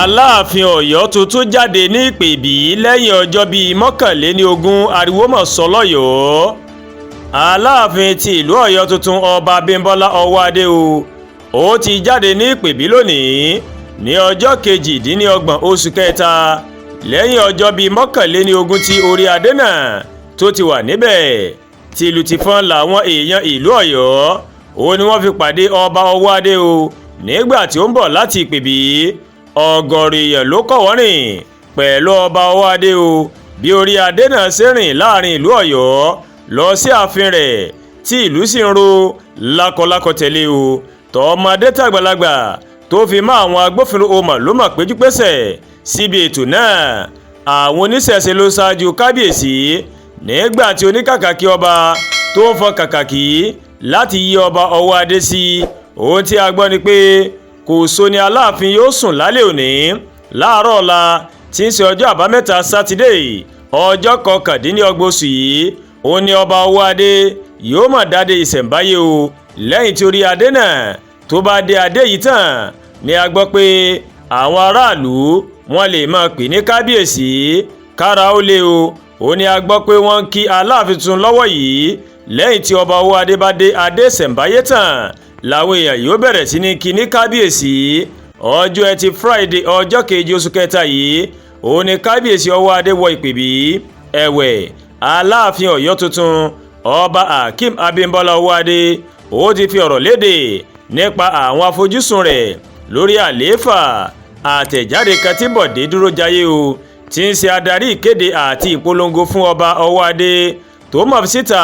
Aláàfin Ọ̀yọ́ tuntun jáde ní ìpèbí lẹ́yìn ọjọ́ bíi 21, ariwo mọ̀ sọ lọ́yọ̀ọ́. Aláàfin ti ìlú Ọ̀yọ́ tuntun, Ọba Abímbọ́lá Ọwọ́adé o, ó ti jáde ní ìpèbí lónìí ní ọjọ́ 28 oṣù kẹta, lẹ́yìn ọjọ́ bíi 21 tí orí adé náà tó ti wà níbẹ̀. Tìlù tìfọn làwọn èèyàn ìlú Ọ̀yọ́ ó ní wọ́n fi pàdé Ọba Ọwọ́adé o nígbà tí ó ń bọ̀ láti ìpèbí. Ọ̀gọ̀rọ̀ èèyàn ló kọ̀wọ́ rìn pẹ̀lú Ọba Ọwọ́adé o bí orí adé náà ṣe rìn láàrin ìlú Ọ̀yọ́ lọ sí ààfin rẹ̀, tí ìlú sì ń ro lákọlákọ tẹ̀lé o. Tọmọdé tàgbàlagbà tó fi mọ́ àwọn agbófinró ọmọ ló mọ̀ péjúpésẹ̀ síbi ètò náà. Àwọn oníṣẹ̀ṣe ló ṣáájú kábíyèsí nígbà tí oníkàkàkí ọba tó ń fọn kàkàkí láti yí Ọba Ọwọ́adé sí. Ohun tí a gbọ́ ni pé kò sóni Aláàfin yóò sùn lálẹ́ òní. Láàárọ̀ ọ̀la tí ń ṣe ọjọ́ Àbámẹ́ta Sátidé, ọjọ́ 29 oṣù yìí, òun ni Ọba Ọwọ́adé yóò mọ̀ dáadé ìṣẹ̀ǹbáyé o. Lẹ́yìn tí orí adé náà tó bá dé adé yìí tán ni a gbọ́ pé àwọn aráàlú wọn lè máa pè ní kábíyèsí, kára ó lé o. Ó ní a gbọ́ pé wọ́n ń kí Aláàfin tuntun lọ́wọ́ yìí. Lẹ́yìn tí Ọba Ọwọ́adé bá dé adé ìṣẹ̀ǹbáyé tán làwọn èèyàn yóò bẹ̀rẹ̀ sí ní kí ní kábíyèsí. Ọjọ́ Ẹtì Friday, ọjọ́ 7 oṣù kẹta yìí, òun ni kábíyèsí Ọwọ́adé wọ ìpèbí. Ẹ̀wẹ̀, Aláàfin Ọ̀yọ́ tuntun, Ọba Akeem Abímbọ́lá Ọwọ́adé, ó ti fi ọ̀rọ̀ léde nípa àwọn àfojúsùn rẹ̀ lórí àlééfà. Àtẹ̀jáde kan tí Bọ̀dé Dúrójayé o, tí ń ṣe adarí ìkéde àti ìpolongo fún Ọba Ọwọ́adé, tó mọ̀ síta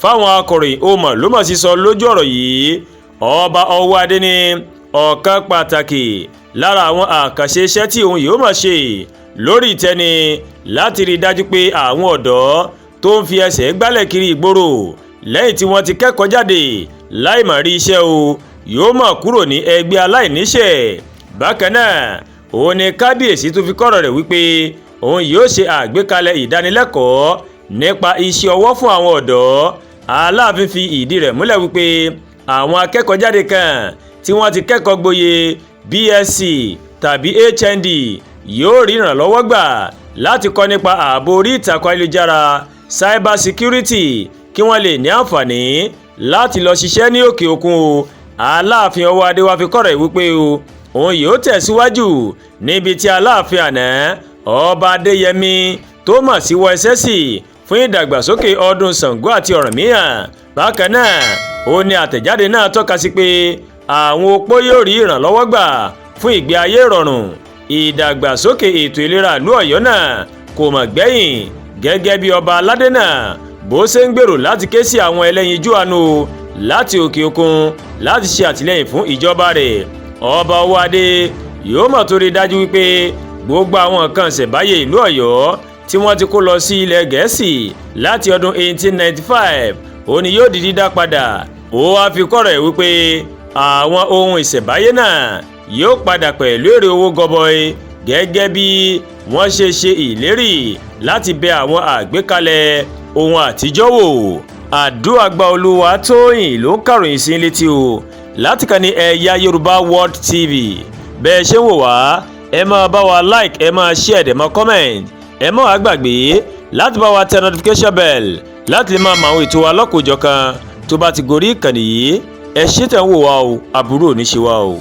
fáwọn akọ̀ròyìn ó mọ̀ ló mọ̀ sí sọ lójú ọ̀rọ̀ yìí. Ọba Ọwọ́adé ní ọ̀kan pàtàkì lára àwọn àkànṣe iṣẹ́ tí òun yóò máa ṣe lórí ìtẹ́ni láti rí i dájú pé àwọn ọ̀dọ́ tó ń fi ẹsẹ̀ gbálẹ̀ kiri ìgboro lẹ́yìn tí wọ́n ti kẹ́kọ̀ọ́ jáde láì mà rí iṣẹ́ o yóò mọ̀ kúrò ní ẹgbẹ́ aláìníṣẹ́. Bákan náà, òun ni kábíyèsí tó fi kọ́rọ̀ rẹ̀ wípé òun yóò ṣe àgbékalẹ̀ ìdánilẹ́kọ̀ọ́ nípa iṣẹ́ ọwọ́ fún àwọn ọ̀dọ́. Aláàfin fi ìdí rẹ̀ múlẹ̀ wípé àwọn akẹ́kọ̀ọ́ jáde kan tí wọ́n ti kẹ́kọ̀ọ́ gboyè BSc tàbí HND yóò rí ìrànlọ́wọ́ gbà láti kọ́ nípa ààbò orí ìtàkùn ayélujára, cyber security, kí wọ́n lè ní àǹfààní láti lọ ṣiṣẹ́ ní òkè òkun o. Aláàfin Ọwọ́adé wá fi kọ́rọ̀ wípé o òun yóò tẹ̀síwájú níbi tí Aláàfin àná, Ọba Adéyẹmí, tó mọ̀ sí wọ ẹsẹ̀ sí fún ìdàgbàsókè ọdún Ṣàngó àti Ọ̀rànmíyàn. Bákan náà, ó ní àtẹ̀jáde náà tọ́ka sí pé àwọn opó yóò rí ìrànlọ́wọ́ gbà fún ìgbé ayé ìrọ̀rùn. Ìdàgbàsókè ètò ìlera ìlú Ọ̀yọ́ náà kò mọ̀ gbẹ́yìn, gẹ́gẹ́ bí ọba aládé náà bó ṣe ń gbèrò láti ké sí àwọn ẹlẹ́yinjú àánú láti òkè òkun láti ṣe àtìlẹ́yìn fún ìjọba rẹ̀. Ọba Ọwọ́adé yóò mọ̀ tó rí dájú wípé gbogbo àwọn nǹkan ṣẹ̀báyé ìlú Ọ̀yọ́ tí wọ́n ti kó lọ sí ilẹ̀ Gẹ̀ẹ́sì láti ọdún 1895, ó ní yóò di dídá padà. Ó wá fi kọ́rọ̀ ẹ̀ wípé àwọn ohun ìṣẹ̀báyé náà yóò padà pẹ̀lú èrè owó gọbọi, gẹ́gẹ́ bí wọ́n ṣe ṣe ìlérí láti bẹ àwọn àgbékalẹ̀ ohun àtijọ́ wò. Àdúràgbà Olúwa Tóyìn ló ń kàròyìn sí létí o láti kàn ní Ẹ̀yà Yorùbá World TV. Bẹ́ẹ̀ ṣe ń wò wá, ẹ máa bá wa like, ẹ máa share, dẹ̀ máa comment. Ẹ má wàá gbàgbé láti bá wa tẹ notification bell láti lè máa mọ àwọn ètò wa lọ́kòjọ̀kan tó bá ti gorí ìkànnì yìí. Ẹ ṣé tẹ̀ ń wò wá o, àbúrò ò ní ṣe wá o.